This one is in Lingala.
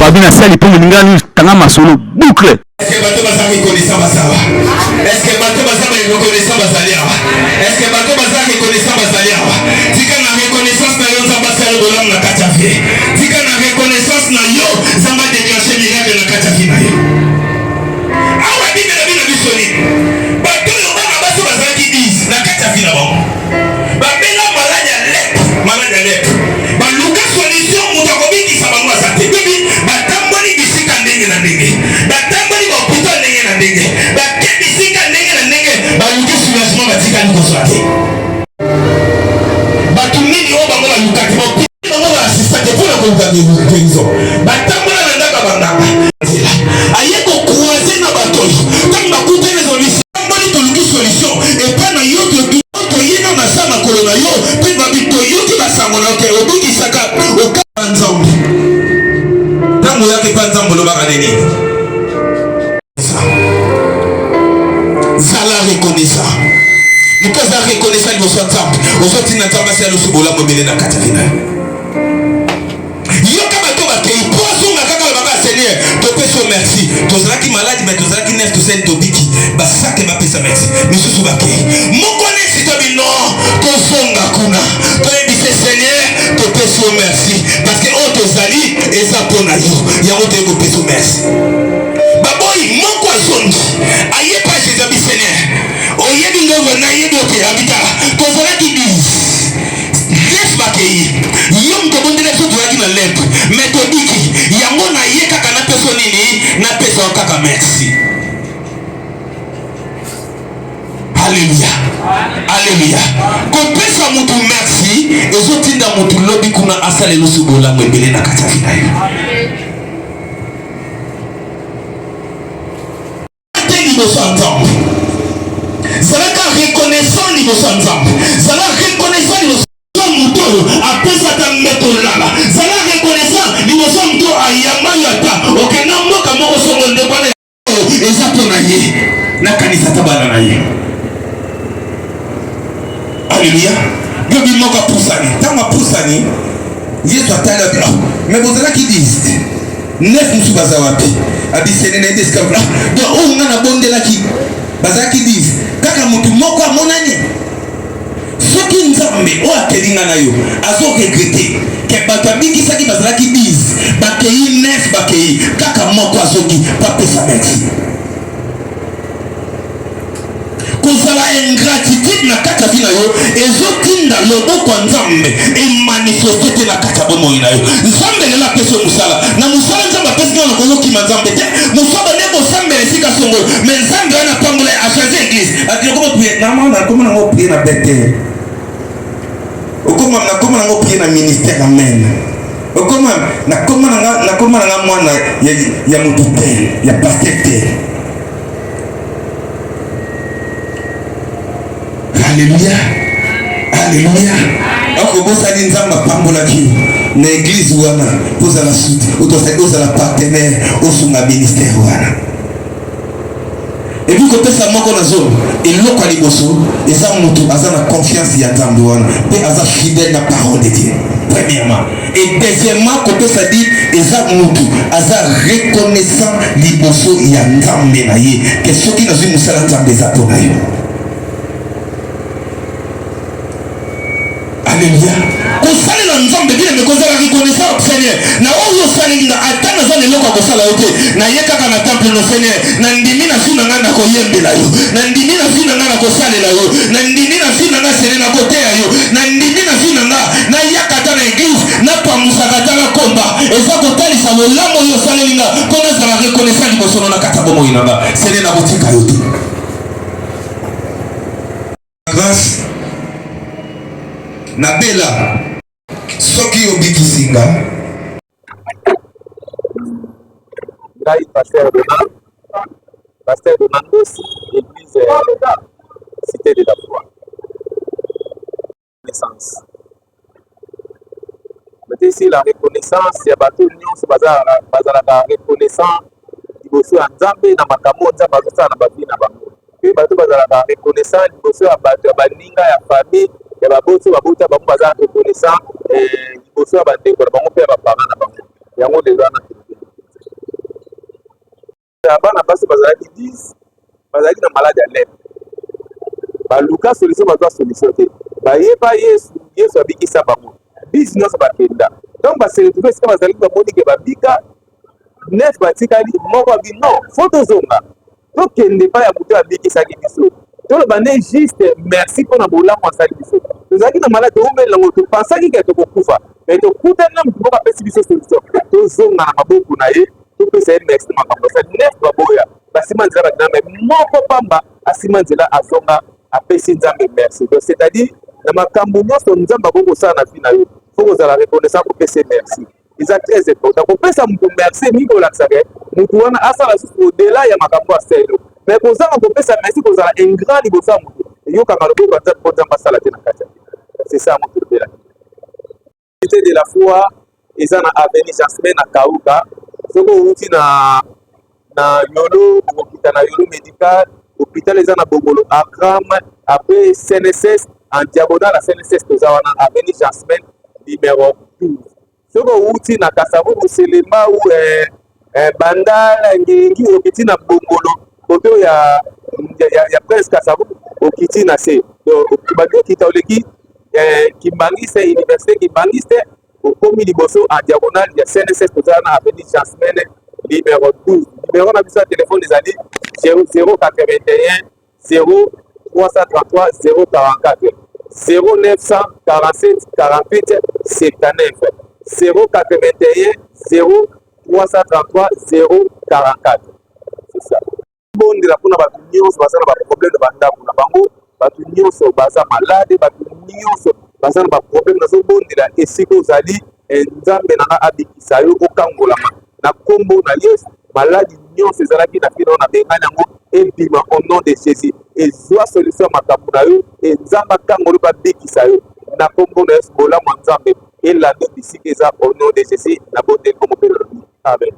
Babi na sali mpo moninga tanga masolo boucle. Est-ce que bato baza reconnaissant baza awa? Est-ce que bato baza ba reconnaissant bazali awa? Est-ce que bato baza reconnaissant bazali awa? Tika na reconnaissance na yo Nzambe asala bolamu na kati ya vie. Tika na reconnaissance na yo Nzambe a déclencher miracle na kati ya vie na yo. Awa Bible elobi na biso nini? Bato oyo bana basi bazalaki 10 na kati ya vie na bango. Babela maladi ya lèpre, maladi ya lèpre. Baluka solution, moto akobikisa bango aza te. Bibi batamboli bisika ndenge na ndenge, batamboli ba hôpital ndenge na ndenge, bake bisika ndenge na ndenge, baluki soulagement, batikali kozwa te. Bato nini oyo bango balukaki bango ba assista te mpona koluka guérison, batambola na ndako ya banganga, nzela aye kokroise na bato oyo ntango bakutani ezolisi tamboli, toluki solution epai na yo, toyina na sa makolo na yo mpe babi toyoki basango na yo ke obikisaka okaka Nzambe. Ntango oyaka epai Nzambe olobaka nini? Zala reconnaissant. Moto aza reconnaissant liboso ya Nzambe, ozotinda Nzambe asala loso bolamu ebele na kati ya vie na yo. Yoka bato bakei mpo azonga kaka alobaka Seigneur, topesi yo merci, tozalaki maladi me tozalaki nef, tosali tobiki, basake bapesa merci. Misusu bakei moko nesi tobi non, tozonga kuna toyebise Seigneur, topesi yo merci parce que oyo tozali eza mpo na yo, yango toyei kopesa yo merci. Baboyi moko azongi aye pa Jésus abi Seigneur, oyebi ngongo nayebi oke abitala tozalaki 10 Yesu bakei yo moto obondela biso tozalaki na lepre me tobiki yango na ye kaka napeso nini napesa yo kaka merci. Aleluya, aleluya. Kopesa motu merci ezotinda motu lobi kuna asala eloso bolamu ebele na kati ya vie na yo. Te liboso ya Nzambe. Zalaka reconnaissant liboso ya Nzambe. Zala reconnaissant liboso ya moto oyo apesaka mbeto olala. Zala reconnaissant liboso ya moto oyo ayamba yo ata okenda mboka moko songo ndeko wana eza mpo na ye, nakanisa ata bana na ye. Aleluya. Yobi moko apusani, ntango apusani Yesu atali abi, ah, me bozalaki 10 neuf mosusu baza wapi? Abisene na ye te esika ah, donc oyo nga nabondelaki bazalaki 10 kaka motu moko amonani. Soki Nzambe oyo akeli nga na yo azo regrete ke bato abikisaki bazalaki 10 bakei 9 bakei kaka moko azongi po apesa merci. Kozala ingratitude na kati ya vie na yo ezotinda loboko ya Nzambe emanifeste te na kati ya bomoi na yo. Nzambe lelo apesi yo mosala, na mosala Nzambe apesi nga nakoki kokima Nzambe te. Mosusu abandi kosambela esika songolo, mais Nzambe wana apambola ye, achange eglise, ati okoma prier na mwana, akoma nango prier na Bethel, okoma nakoma nango prier na ministère, amen. Okoma nakoma nanga nakoma nanga mwana ya, ya motu te, ya pasteur te. Alléluia. Alléluia. Okobosani Nzambe apambolaki yo na eglise wana ozala soute, ozala partenaire, osunga ministère wana. Epuis kopesa moko na zolo, eloko ya liboso eza mutu aza na confiance ya Nzambe wana mpe aza fidèle na parole de Dieu premièrement, et deuxièmement kopesa di eza mutu aza reconnaissant liboso ya Nzambe na ye ke soki nazwi mosala Nzambe eza mpo na yo. Alléluia. Kosalela Nzambe bien mais kozala reconnaissant Seigneur na oyo osaleli nga, ata naza na eloko ya kosala yo te, naye kaka na temple no Seigneur, na ndimi na vie na ngai na koyembela yo, na ndimi na vie na ngai na kosalela yo, na ndimi na vie na ngai Seigneur na koteya yo, na ndimi na vie na ngai nayaka ata na eglise napangusaka ata na komba, eza kotalisa bolamu oyo osaleli nga mpo nazala reconnaissant liboso no na kati ya bomoi na nga Seigneur, nakotika yo te. Grâce na bela soki obikisi nga. Ngai pasteur Dona, pasteur Dona Ndosi, église Cité de la Foi. Reconnaissance. Natesi la reconnaissance ya bato nyonso bazalaka reconnaissant liboso ya Nzambe na makambo oyo Nzambe azosala na bavi na bango. Mpe bato bazalaka reconnaissant liboso ya bato ya baninga ya famille ya baboti oyo babota bango, baza reconnaissant eh, liboso ya bandeko na bango mpe ya baparent na bango. Yango lelo wana. Bana basi bazalaki 10, bazalaki na maladi ya lèpre. Baluka solution, bazwa solution te. Bayeba Yesu, Yesu abikisa bango. Bisi nyonso bakenda. Ntango ba se retrouve esika bazalaki, bamoni ke babika, neuf batikali, moko abi non, faut tozonga. Tokende epai ya moto abikisaki biso. Toloba nde juste merci mpo na bolamu asali biso. Tozalaki na maladi, toumeli nango, topansaki ke tokokufa. Mais tokutani na moto moko apesi biso solution. Tozonga na maboko na ye, topesa ye merci na makambo asali. Neuf baboya, basima nzela bakenda, mais moko pamba asima nzela azonga apesi Nzambe merci. Donc c'est-à-dire na makambo nyonso Nzambe akoki kosala na vie na yo, faut kozala reconnaissant, kopesa ye merci. Eza très important kopesa moto merci. Mingi kolakisa ke motu wana asala susu au-delà ya makambo asali yo, mais kozanga kopesa merci, kozala ingrat liboso ya motu, eyokanga loboko ya Nzambe mpo Nzambe asala te na kati ya. C'est ça moto lobelaki. Cité de la Foi eza na avenue Jasmin na Kauka. Soki outi na Yolo, okokita na Yolo Médical, hôpital eza na Bongolo Akram, après CNSS, en diagonale à CNSS, toza wana avenue Jasmin numéro 12. Soki outi na Kasavubu, Selembao, Bandal, Ngengi, okiti na Bongolo, koto ya Prince Kasavubu, okiti na se. Donc bandi okita, oleki Kimbangiste, université Kimbangiste, okomi liboso en diagonale ya CNSS, tozala na avenue Jasmin numéro 12. Numéro na biso ya telefone ezali 081 0 333 044, 0947 48 79, 081 0 333 044, c'est ça. Bondela mpona bato nyonso baza na baproblème na bandako na bango, bato nyonso baza malade, bato nyonso baza na baproblème. Nazobondela esika ozali, Nzambe na nga abikisa yo, okangolama na nkombo na Yesu. Maladi nyonso ezalaki na bino, na bengani yango, ebima au nom de Jésus. Ezwa solution ya makambo na yo e Nzambe akangolo, babikisa yo na nkombo na Yesu. Bolamu ya Nzambe elanda bisika eza au nom de Jésus. Nabondeli bongo mpe nalobi amen.